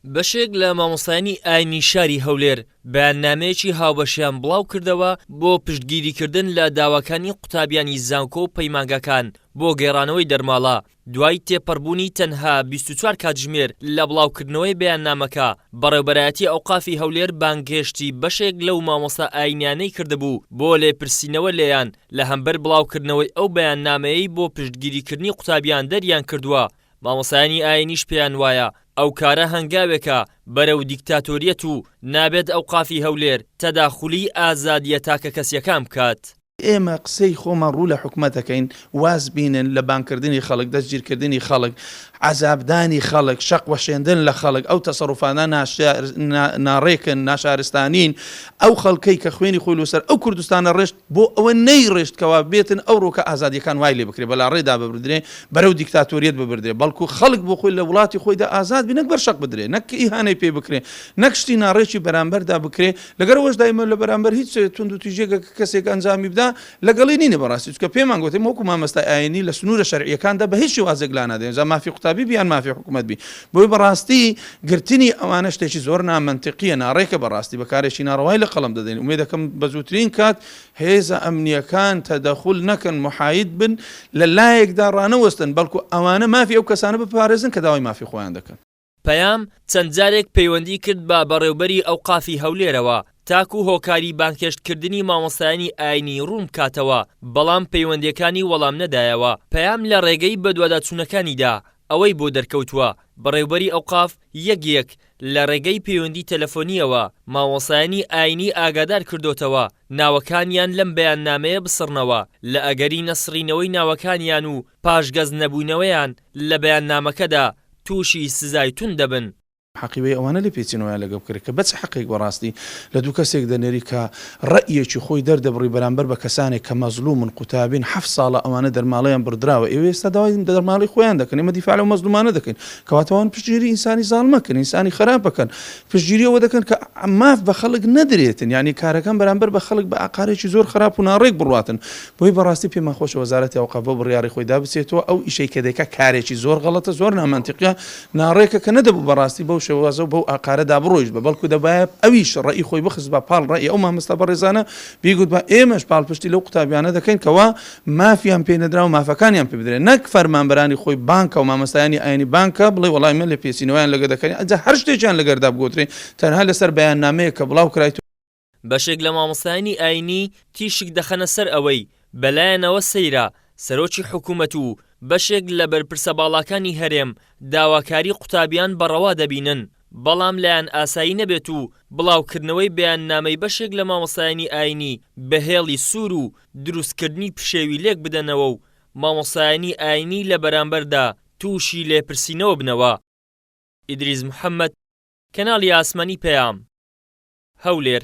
بەشێک لە مامۆستایانی ئاینی شاری هەولێر بەیاننامەیەکی هاوبەشیان بڵاوکردەوە بۆ پشتگیریکردن لە داواکانی قوتابیانی زانکۆ و پەیمانگاکان بۆ گێڕانەوەی دەرماڵە دوای تێپەڕبوونی تەنها 24 کاتژمێر لە بڵاوکردنەوەی بەیاننامەکە بەڕێوبەرایەتی ئەوقافی هەولێر بانگهێشتی بەشێک لەو مامۆستا ئاینیانەی کردبوو بۆ لێپرسینەوە لێیان لە هەمبەر بڵاوکردنەوەی ئەو بەیاننامەیەی بۆ پشتگیریکردنی قوتابیان دەریان کردووە مامۆستایانی ئاینیش پێیان وایە ئەو کارە هەنگاوێکە بەرەو دیکتاتۆریەت و نابێت ئەوقافی هەولێر تەداخولی ئازادیە تاکەکەسیەکان بکات. ئێمە قسەی خۆمان ڕوو لە حکومەت ئەکەین واز بینن لە بانگکردنی خەڵک، دەستگیرکردنی خەڵک، عەزابدانی خەڵک، شەق وەشێندن لە خەڵک، ئەو تەسەروفانە ناڕێکن، ناشارستانین، ئەو خەڵکەی کە خوێنی خۆی لۆسەر ئەو کوردستانە ڕێشت، بۆ ئەوە نەیڕێشت کەوا بێتن ئەوڕۆکە ئازادیەکان وای لێ بکرێ بەلاڕێدا ببردرێ بەرەو دیکتاتۆریەت ببردرێ بەڵکو خەڵک بۆ خۆی لە وڵاتی خۆیدا ئازاد بی نەک بەر شەق بدرێ نەک ئیهانەی پێ بکرێ نەک شتی ناڕێکی بەرامبەردا بکرێ لەگەر ئەوەشدا ئێمە لە بەرامبەر هیچ توندوتیژیەک کە کەسێک ئەنجامی بدا لەگەڵی نینە بەڕاستی چونکە پێمان گوت ئێمە وەکو مامەستای ئاینی لە سنوورە شەرعیەکاندا بە هیچ شێوازێک لانادەین جا مافی قوتابی بی یان مافی حکومەت بی بۆیە بەڕاستی گرتنی ئەوانە شتێکی زۆر نامەنتیقیە ناڕێکە بەڕاستی بە کارێکی ناڕەوای لە قەڵەم دەدەین ئومێدەکەم بە زووترین کات هێزە ئەمنیەکان تەدەخول نەکەن محاید بن لە لایەکدا ڕانەوەستن بەڵکو ئەوانە مافی ئەو کەسانە بپارێزن کە داوای مافی خۆیان دەکەن. پەیام چەند جارێک پەیوەندی کرد بە بەڕێوبەری ئەوقافی هەولێرەوە تاکو هۆکاری بانگهێشتکردنی مامۆستایانی ئاینی ڕوون بکاتەوە، بەڵام پەیوەندیەکانی وەڵام نەدایەوە. پەیام لە ڕێگەی بەدواداچوونەکانیدا ئەوەی بۆ دەرکەوتووە، بەڕێوبەری ئەوقاف یەک یەک لە ڕێگەی پەیوەندی تەلەفۆنییەوە مامۆستایانی ئاینی ئاگادار کردۆتەوە ناوەکانیان لەم بەیاننامەیە بسڕنەوە، لە ئەگەری نەسڕینەوەی ناوەکانیان و پاشگەز نەبوونەوەیان لە بەیاننامەکەدا تووشی سزای توند دەبن. حەقی وەیە ئەوانە لێپێچینەوەیان لەگەڵ بکرێت کە بەچ حەقێک بەڕاستی لە دوو کەسێک دەنێری کە ڕەئیەکی خۆی دەردەبڕی بەرامبەر بە کەسانێک کە مەزلومن قوتابین حەفت ساڵە ئەوانە دەرماڵەیان بڕدراوە ئێوە ئێستا داوای دەرماڵەی خۆیان دەکەن ئێمە دیفاع لەو مەزلومانە دەکەین کەواتە ئەوان پشتگیری ئینسانی زاڵم ئەکەن ئینسانی خەراپ ئەکەن پشتگیری ئەوە دەکەن کە ماف بە خەڵک نەدرێتن یانی کارەکان بەرامبەر بە خەڵک بە ئاقارێکی زۆر خراپ و ناڕێک بڕواتن بۆیە بەڕاستی پێمان خۆشە وەزارەتی ئەوقاف بەو بڕیارەی خۆی دا بچێتەوە ئەو ئیشەی کە دەیکا کارێکی زۆر غەڵەتە زۆر نامەنتیقیە ناڕێکە کە نەدەبوو بەڕاستی بەو شێوازە و بەو ئاقارەدا بڕۆیشتبا بەڵکو دەبایە ئەویش ڕەئی خۆی بخستبا پاڵ ڕەئی ئەو مامۆستا بەڕێزانە بیگوتبا ئێمەش پاڵپشتی لەو قوتابیانە دەکەین کەوا مافیان پێ نەدرا و مافەکانیان پێ بدرێ نەک فەرمانبەرانی خۆی بانگ کا و مامۆستایانی ئاینی بانگ کا بڵێ وەڵا ئێمە لێپێچینەوەیان لەگە دەکەین ئەجا هەر شتێکیان لەگەردا بگۆترێ تەنها لەسەر بەیاننامەیەک کە بڵاو کرایت بەشێک لە مامۆستایانی ئاینی تیشک دەخەنە سەر ئەوەی بەلایانەوە سەیرە سەرۆکی حکومەت و بەشێک لە بەرپرسە باڵاکانی هەرێم داواکاری قوتابیان بە ڕەوا دەبینن، بەڵام لایان ئاسایی نەبێت و بڵاوکردنەوەی بەیاننامەی بەشێک لە مامۆستایانی ئاینی بە هێڵی سوور و دروستکردنی پشێوی لێک بدەنەوە و مامۆستایانی ئاینی لە بەرامبەردا تووشی لێپرسینەوە بنەوە. ئیدریس محەمەد، کەناڵی ئاسمانی پەیام. هەولێر.